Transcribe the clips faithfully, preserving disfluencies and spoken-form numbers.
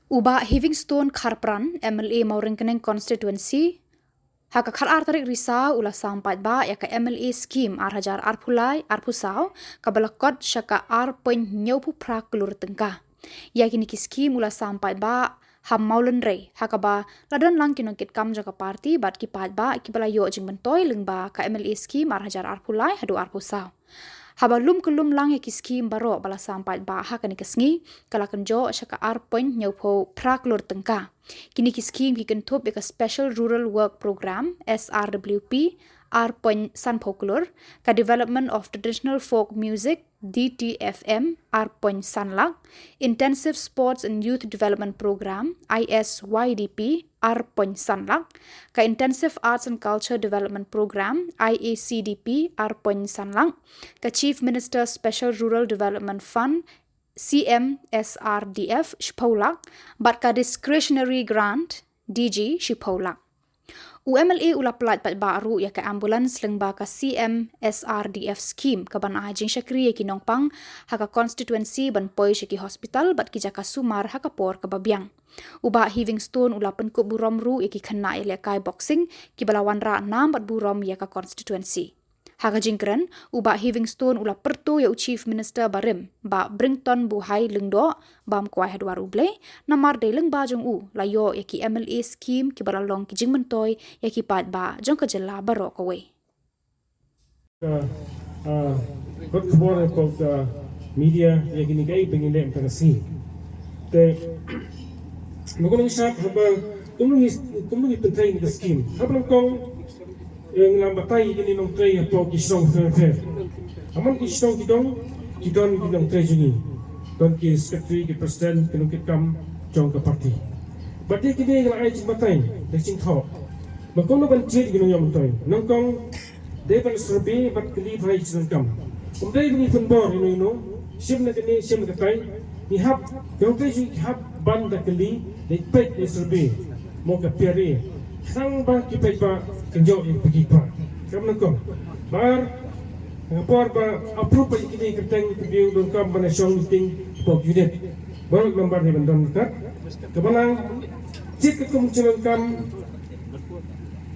U Bah Heavingstone Kharpran, M L A Mawryngkneng Constituency, ha ka khatar tarik Risaw u la sam paidbah ïa ka M L A Scheme ar hajar arphew lai arphew saw, kaba la kot sha ka ar point hynñiewphew phra klur tyngka. Ïa kine ki scheme u la sam paidbah ha Mawlynrei, ha kaba la don lang ki nongkitkam jong ka party bad ki paidbah kiba la ïoh jingmyntoi lyngba ka M L A Scheme ar hajar arphew lai haduh arphew saw. Haba lum ka lum lang ïa ki scheme baroh ba la sam paidbah ha kane ka sngi, ka la kynjoh sha ka ar point hynñiewphew phra klur tyngka. Kine ki scheme ki kynthup ïa ka Special Rural Work Programme, S R W P, ar point sanphew klur, ka Development of Traditional Folk Music, D T F M, ar point san lak, Intensive Sports and Youth Development Programme, I S Y D P, ar point san lak, ka Intensive Arts and Culture Development Programme, I A C D P, ar point san lak, ka Chief Minister's Special Rural Development Fund, C M S R D F, shiphew lak, bad ka Discretionary Grant, D G, shiphew lak. U M L A u la pyllait paidbah ruh ïa ka ambulance lyngba ka C M S R D F scheme, kaban ai jingshakri ïa ki nongpang ha ka constituency ban poi sha ki hospital bad ki jaka sumar ha ka por kaba biang. U Bah Heavingstone u la pynkup burom ruh ïa ki khynnah ïalehkai boxing kiba la wanrah nam bad burom ïa ka constituency. Ha ka jingkren, u Bah Heavingstone u la pyrto ïa u Chief Minister barim, Bah Bryngton Buhai Lyngdoh, bam kwai ha dwar U Blei, namar dei lyngba jong u la ïoh ïa ki M L A scheme kiba la long ki jingmyntoi ïa ki paidbah jong ka jylla baroh kawei. Ka, ah, kot khubor, eh, pok, ah, media, ïa kine kiei ba ngin leh mynta ka sngi. Te, ma ka nongshad haba kumno ngi, kumno ngi pyntrei ïa ka scheme. Haba nyngkong, eh, ngi la batai ïa kine nongtrei hapoh ki shnong pher pher. Ha man ki shnong ki dong, ki don ki nongtrei jong ngi. Don ki secretary, ki president, ki nongkitkam jong ka party. Bad ïa kine ngi la ai jingbatai, da jingthoh. Ba kumno ban jied ïa ki nongïoh myntoi. Nyngkong, dei ban survey bad kylli bha ïa ki nongkam. Ym dei ba ngi pynbor ïano ïano, shim na kane, shim na katai, ngi hap, ïa utai jong ngi hap ban da kylli, da peit, da survey. Mo ka P R A. Khnang ba ki paidbah kin ïoh ïa ki paidbah. Kam nyngkong. Bad, ha ka por ba approve ïa kine ki kyrteng ki briew donkam ban ïa shong meeting hapoh unit. Baroh ki member dei ban don ryngkat. Kaba nang, jied ka kum ka jingdonkam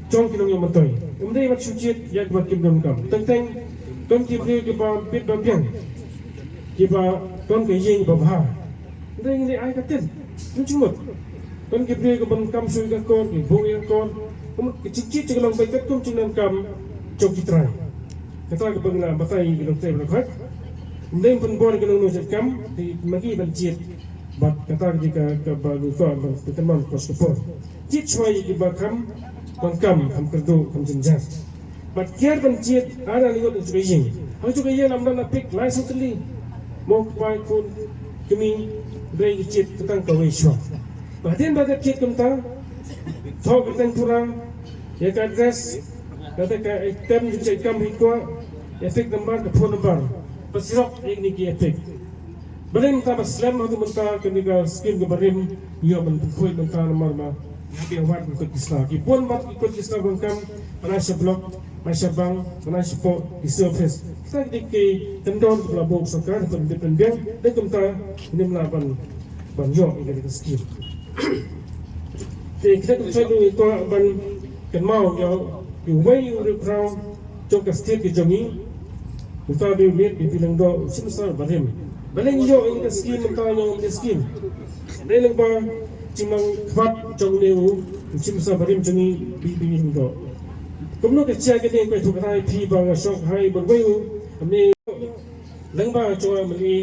jong ki nongïoh myntoi. Ym dei ban shu jied ïa kiba kim donkam. Teng teng, don ki briew kiba bit ba biang. Kiba don ka ïing ba bha. Ym dei ngi dei ai ka tin. Ym jingmut. Don ki briew kiba donkam shu ïa ka kor, ki buh ïa ka kor. Ka mut ka jingjied jong ki long beit katkum jingdonkam jong ki trai. Kata kaba ngi la batai ïa ki nongtrei baroh khoit. Ym dei pynbor ïa ki nongno jait kam, dei ma ki ban jied. Bad kata ka dei ka, kaba ngi kwah ban pynthikna ha kane ka por. Jied shuwa ïa kiba kham, kham, kham kyrduh, kham jynjar. Bad kiar ban jied, ar ar ngut ha kajuh ka ïing. Ha kajuh ka ïing lam don na pik, lai saw tylli. Mo kpa khun, kmie, hynrei ngi jied tang kawei shuwa. Bad hadien ba ka jied kumta, thoh kyrteng pura, ïa ka address, ïa ka item jong ka kam hi kwah, ïa pik number, ka phone number. Bad xerox ïa kine ki ïa pik. Balei mynta ba slem haduh mynta kane ka skim kaba rim ïoh ban pynkhuid mynta namar ba ngi hap ïa wad ki koit ki sla. Ki bun bad ki koit ki sla ba donkam, ban ai sha block, ban ai sha bank, ban ai shapoh D C office. Kita ki dei ki kyndon kiba la buh sorkar ban dei pynbiang, dei kumta ngim lah ban, ban ïoh ïa kane ka skim. Te kita ki sla ngi kwah ban kynmaw ïa uwei u riewkhraw jong ka state ka jong ngi. Uta u dei u Miet B P Lyngdoh, u Chief Minister barim. Balei ngi ïoh ïa ka skim, uta u ïoh ïa ka skim. Dei lyngba jingmang khmat jong une u Chief Minister barim jong ngi, B P Lyngdoh. Kumno ka jia kane, ka ïathuh kata ïa phi ba nga shong hai ban wei u, kumne lyngba jong nga mynta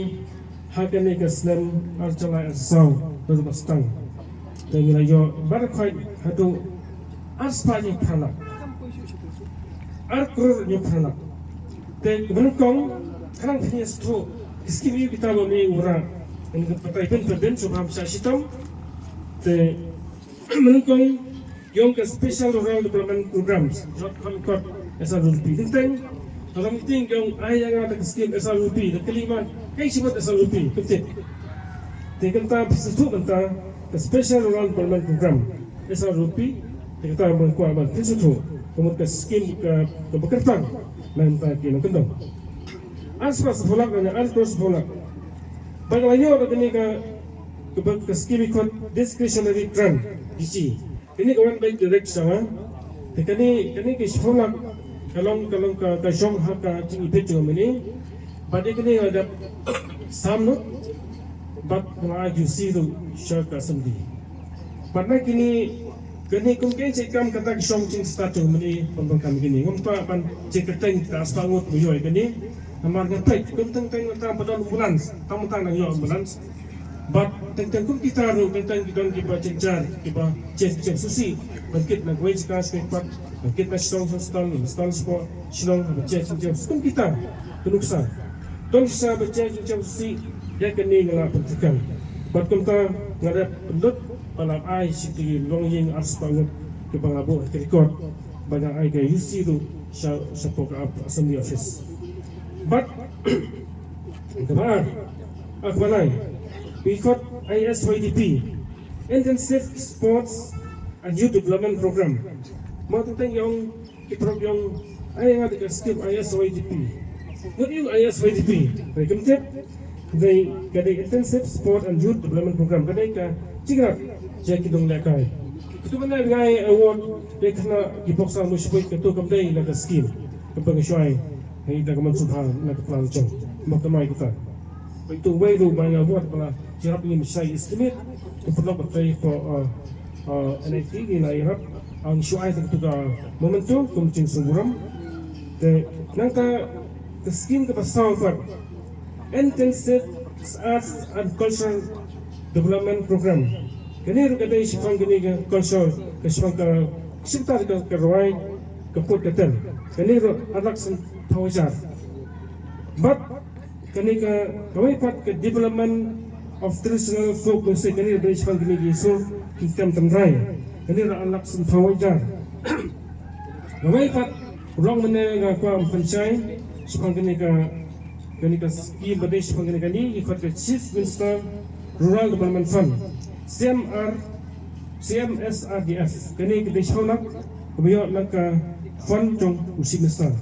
ha kane ka snem ar hajar lai ar saw, da ba stang. Te ngi la ïoh baroh khoit haduh ar spah hynñiew phra lak. Ar klur hynñiew phra lak. Te mynnyngkong khnang phin ïa sngewthuh ki skim ïa kita ba me u rah. Ngi batai phin phin phin shu bam sha shitom. Te mynnyngkong ïong ka Special Rural Development Programs, jot kham kot S R D P. Teng teng, dalam meeting ïong ai ïa nga da ka skim S R D P, da kylli ma, kaei shi mut S R D P, kyntit. Te kynta phi sngewthuh mynta, ka Special Rural Development Program, S R D P, te kynta ban kwah ban phi sngewthuh, ka mut ka skim ka, kaba kyrpang, na mynta ki nongkyndong. Ar spah sanphew lak, na ar klur sanphew lak. Ba nga la ïoh da kane ka Ka ba ka skim i khot discretionary grant, D C. Kane ka wan beit direct sha nga. Te kane, kane ka shiphew lak ka long, ka long ka, ka shong ha ka jingipeit jong mane. Bad ïa kane nga dap sam noh. Bad nga ai Q C ruh sha ka assembly. Bad na kine, kane kum kein sa kam kata ka shong jingstad jong mane, pynban kam kine. Ngam pat ban jingkyrteng ka spah ngut ba ïoh ïa kane. Namar nga peit, kum teng teng tang ba don ambulance, tang tang nang ïoh ambulance. Bad teng teng kum kita ruh, teng teng ki don kiba jynjar, kiba jynjar shisha. Ban kit na kawei jaka sha kawei pat, ban kit na Shillong Hospital, Hospital Sport, Shillong, ban jynjar shisha. Kum kita, ka nuksa. Don shisha ban jynjar shisha, ïa kane nga la pyntikam. Bad kumta nga la pynlut, ba la ai shi ki longïing ar spah ngut, kiba nga buh ha ki record, ba nga ai ka U C ruh sha, shapoh ka ap-, Assembly Office. Bad kaba ar, ah, kaba lai, i khot I S Y D P, Intensive Sports and Youth Development Program. Mo teng teng ïong ki program ïong ai nga da ka skim I S Y D P. Ngut ïong I S Y D P. Dei kumtip, dei ka dei Intensive Sport and Youth Development Program. Ka dei ka jingïarap ïa ki nonglehkai. Kito ba nai ngai award dei kane ki boxer mu shipoi, kato kam dei na ka skim. Ka ba nga shuwa ai, hei da ka man subha na ka plan jong. Mo ka mai kita. Ito wei ruh ba nga award ba la jingïarap, ngim shai estimate. Ka pynlong ba tei ko, uh, uh, N I T ngi la ïarap, ang shu ai tang tu ka memento kum jingsngewburom. Te nangta ka skim kaba saw pat, Intensive Arts and Cultural Development Program. Kane ruh ka dei shaphang kane ka culture, ka shaphang ka shimta ka, ka rwai, ka put ka tem. Kane ruh ar lak san phew hajar. Bad kane ka, kawei pat ka Development of Traditional Folk Music, kane ruh dei shaphang kine ki sur ki tem tynrai. Kane ruh ar lak san phew hajar. Kawei pat, rong mane nga kwah ban pynshai shaphang kane ka, kane ka skim ba dei shaphang kane kane, i khot ka Chief Minister Rural Development Fund, C M R, C M S R D F. Kane ka dei shaphang na kaba ïoh na ka fund jong u Chief Minister.